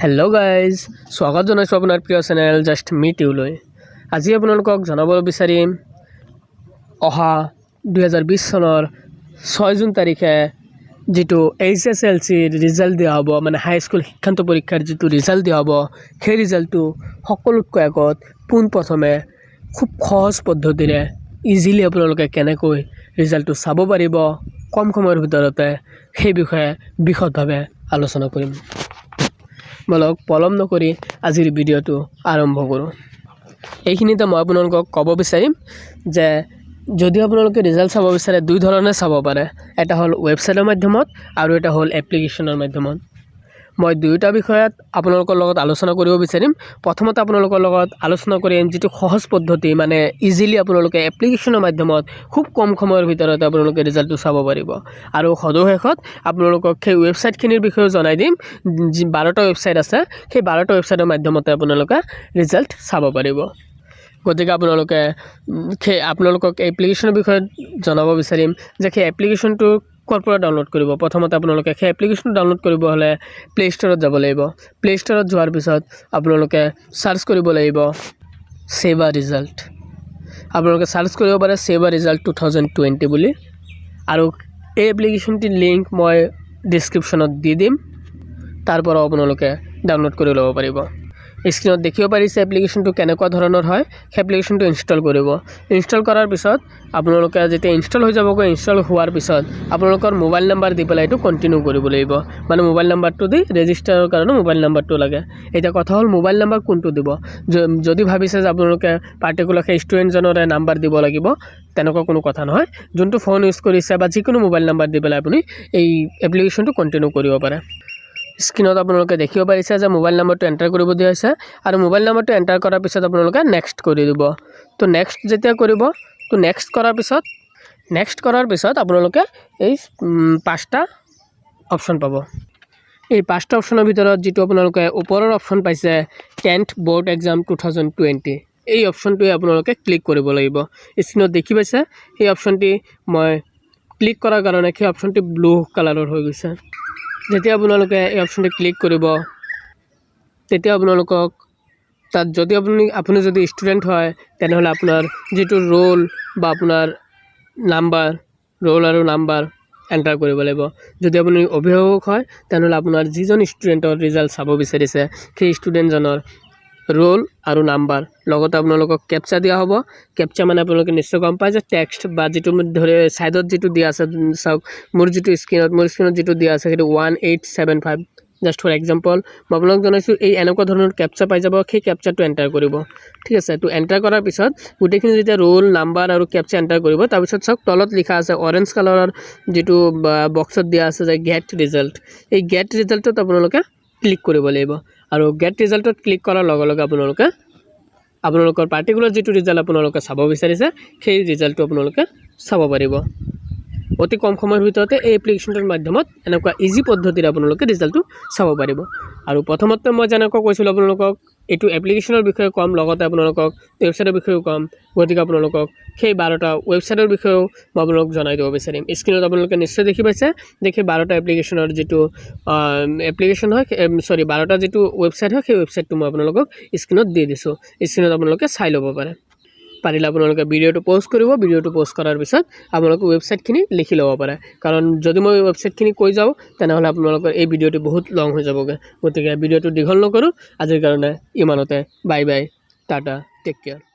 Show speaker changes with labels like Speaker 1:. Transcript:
Speaker 1: Hello' guys, স্বাগত জনাইছোঁ আপোনাৰ প্ৰিয় চেনেল জাষ্ট মি টিউলৈ। আজি আপোনালোকক জনাব বিচাৰিম, অহা 2020 চনৰ 6 জুন তাৰিখে যিটো এইচএছএলচিৰ ৰিজাল্ট দিয়া হ'ব, মানে হাইস্কুল শিক্ষান্ত পৰীক্ষাৰ যিটো ৰিজাল্ট দিয়া হ'ব, সেই ৰিজাল্টটো সকলোতকৈ আগত পোনপ্ৰথমে খুব সহজ পদ্ধতিৰে ইজিলি আপোনালোকে কেনেকৈ ৰিজাল্টটো চাব পাৰিব কম সময়ৰ ভিতৰতে, সেই বিষয়ে বিশদভাৱে আলোচনা কৰিম। বলক, পলম নকৰি আজিৰ ভিডিঅ'টো আৰম্ভ কৰোঁ। এইখিনিতে মই আপোনালোকক ক'ব বিচাৰিম যে যদি আপোনালোকে ৰিজাল্ট চাব বিচাৰে, দুই ধৰণে চাব পাৰে। এটা হ'ল ৱেবছাইটৰ মাধ্যমত আৰু এটা হ'ল এপ্লিকেশ্যনৰ মাধ্যমত। মই দুয়োটা বিষয়ত আপোনালোকৰ লগত আলোচনা কৰিব বিচাৰিম। প্ৰথমতে আপোনালোকৰ লগত আলোচনা কৰিম যিটো সহজ পদ্ধতি, মানে ইজিলি আপোনালোকে এপ্লিকেশ্যনৰ মাধ্যমত খুব কম সময়ৰ ভিতৰতে আপোনালোকে ৰিজাল্টটো চাব পাৰিব। আৰু সদৌ শেষত আপোনালোকক সেই ৱেবছাইটখিনিৰ বিষয়েও জনাই দিম। যি 12টা ৱেবছাইট আছে, সেই 12টা ৱেবছাইটৰ মাধ্যমতে আপোনালোকে ৰিজাল্ট চাব পাৰিব। গতিকে আপোনালোকে সেই আপোনালোকক এপ্লিকেশ্যনৰ বিষয়ে জনাব বিচাৰিম যে সেই এপ্লিকেশ্যনটো ক'ৰ পৰা ডাউনলোড কৰিব। প্ৰথমতে আপোনালোকে সেই এপ্লিকেশ্যনটো ডাউনলোড কৰিব হ'লে প্লে' ষ্ট'ৰত যাব লাগিব। প্লে' ষ্ট'ৰত যোৱাৰ পিছত আপোনালোকে চাৰ্চ কৰিব লাগিব ছেবা ৰিজাল্ট। আপোনালোকে চাৰ্চ কৰিব পাৰে ছেবা ৰিজাল্ট 2020 বুলি। আৰু এই এপ্লিকেশ্যনটিৰ লিংক মই ডিছক্ৰিপশ্যনত দি দিম, তাৰ পৰাও আপোনালোকে ডাউনলোড কৰি ল'ব পাৰিব। স্ক্ৰীণত দেখিব পাৰিছে এপ্লিকেশ্যনটো কেনেকুৱা ধৰণৰ হয়। সেই এপ্লিকেশ্যনটো ইনষ্টল কৰিব। ইনষ্টল কৰাৰ পিছত আপোনালোকে যেতিয়া ইনষ্টল হৈ যাবগৈ, ইনষ্টল হোৱাৰ পিছত আপোনালোকৰ মোবাইল নাম্বাৰ দি পেলাই এইটো কণ্টিনিউ কৰিব লাগিব। মানে মোবাইল নাম্বাৰটো দি ৰেজিষ্টাৰৰ কাৰণে মোবাইল নাম্বাৰটো লাগে। এতিয়া কথা হ'ল, মোবাইল নাম্বাৰ কোনটো দিব? যদি ভাবিছে যে আপোনালোকে পাৰ্টিকুলাৰ সেই ষ্টুডেণ্টজনৰে নাম্বাৰ দিব লাগিব, তেনেকুৱা কোনো কথা নহয়। যোনটো ফোন ইউজ কৰিছে বা যিকোনো মোবাইল নাম্বাৰ দি পেলাই আপুনি এই এপ্লিকেশ্যনটো কণ্টিনিউ কৰিব পাৰে। স্ক্ৰীণত আপোনালোকে দেখিব পাৰিছে যে মোবাইল নম্বৰটো এণ্টাৰ কৰিব দিয়া হৈছে। আৰু মোবাইল নম্বৰটো এণ্টাৰ কৰাৰ পিছত আপোনালোকে নেক্সট কৰি দিব। তো নেক্সট যেতিয়া কৰিব, তো নেক্সট কৰাৰ পিছত আপোনালোকে এই পাঁচটা অপশ্যন পাব। এই পাঁচটা অপশ্যনৰ ভিতৰত যিটো আপোনালোকে ওপৰৰ অপশ্যন পাইছে, 10th board exam 2020, এই অপশ্যনটোৱে আপোনালোকে ক্লিক কৰিব লাগিব। স্ক্ৰীণত দেখি পাইছে, সেই অপশ্যনটি মই ক্লিক কৰাৰ কাৰণে সেই অপশ্যনটি ব্লু কালাৰৰ হৈ গৈছে। যেতিয়া আপোনালোকে এই অপশ্যনটি ক্লিক কৰিব, তেতিয়া আপোনালোকক তাত যদি আপুনি আপুনি যদি ষ্টুডেণ্ট হয়, তেনেহ'লে আপোনাৰ যিটো ৰোল বা আপোনাৰ নাম্বাৰ, ৰোল আৰু নাম্বাৰ এণ্টাৰ কৰিব লাগিব। যদি আপুনি অভিভাৱক হয়, তেনেহ'লে আপোনাৰ যিজন ষ্টুডেণ্টৰ ৰিজাল্ট চাব বিচাৰিছে, সেই ষ্টুডেণ্টজনৰ ৰোল আৰু নাম্বাৰ, লগতে আপোনালোকক কেপচা দিয়া হ'ব। কেপচা মানে আপোনালোকে নিশ্চয় গম পায় যে টেক্সট বা যিটো ধৰি ছাইডত যিটো দিয়া আছে। চাওক, মোৰ স্ক্ৰীণত যিটো দিয়া আছে, সেইটো 1875, just for example মই আপোনালোক জনাইছোঁ। এই এনেকুৱা ধৰণৰ কেপচা পাই যাব, সেই কেপচাটো এণ্টাৰ কৰিব। ঠিক আছে? তো এণ্টাৰ কৰাৰ পিছত গোটেইখিনি যেতিয়া ৰোল নাম্বাৰ আৰু কেপচা এণ্টাৰ কৰিব, তাৰপিছত চাওক, তলত লিখা আছে, অৰেঞ্জ কালাৰৰ যিটো বক্সত দিয়া আছে যে গেট ৰিজাল্ট। এই গেট ৰিজাল্টত আপোনালোকে ক্লিক কৰিব লাগিব। আৰু গেট ৰিজাল্টত ক্লিক কৰাৰ লগে লগে আপোনালোকে আপোনালোকৰ পাৰ্টিকুলাৰ যিটো ৰিজাল্ট আপোনালোকে চাব বিচাৰিছে, সেই ৰিজাল্টটো আপোনালোকে চাব পাৰিব অতি কম সময়ৰ ভিতৰতে। এই এপ্লিকেশ্যনটোৰ মাধ্যমত এনেকুৱা ইজি পদ্ধতিৰে আপোনালোকে ৰিজাল্টটো চাব পাৰিব। আৰু প্ৰথমতে মই যেনেকুৱা কৈছিলোঁ, আপোনালোকক এইটো এপ্লিকেশ্যনৰ বিষয়ে ক'ম, লগতে আপোনালোকক ৱেবছাইটৰ বিষয়েও ক'ম। গতিকে আপোনালোকক সেই 12টা ৱেবছাইটৰ বিষয়েও মই আপোনালোকক জনাই দিব বিচাৰিম। স্ক্ৰীণত আপোনালোকে নিশ্চয় দেখি পাইছে যে সেই 12টা এপ্লিকেশ্যনৰ যিটো এপ্লিকেশ্যন হয়, চৰি, 12টা যিটো ৱেবছাইট হয়, সেই ৱেবছাইটটো মই আপোনালোকক স্ক্ৰীণত দি দিছোঁ। স্ক্ৰীণত আপোনালোকে চাই ল'ব পাৰে। পাৰিলে আপোনালোকে ভিডিঅ'টো প'জ কৰিব। ভিডিঅ'টো প'জ কৰাৰ পিছত আপোনালোকে ৱেবছাইটখিনি লিখি ল'ব পাৰে। কাৰণ যদি মই ৱেবছাইটখিনি কৈ যাওঁ, তেনেহ'লে আপোনালোকৰ এই ভিডিঅ'টো বহুত লং হৈ যাবগৈ। গতিকে ভিডিঅ'টো দীঘল নকৰোঁ। আজিৰ কাৰণে ইমানতে। Bye bye, tata, take care.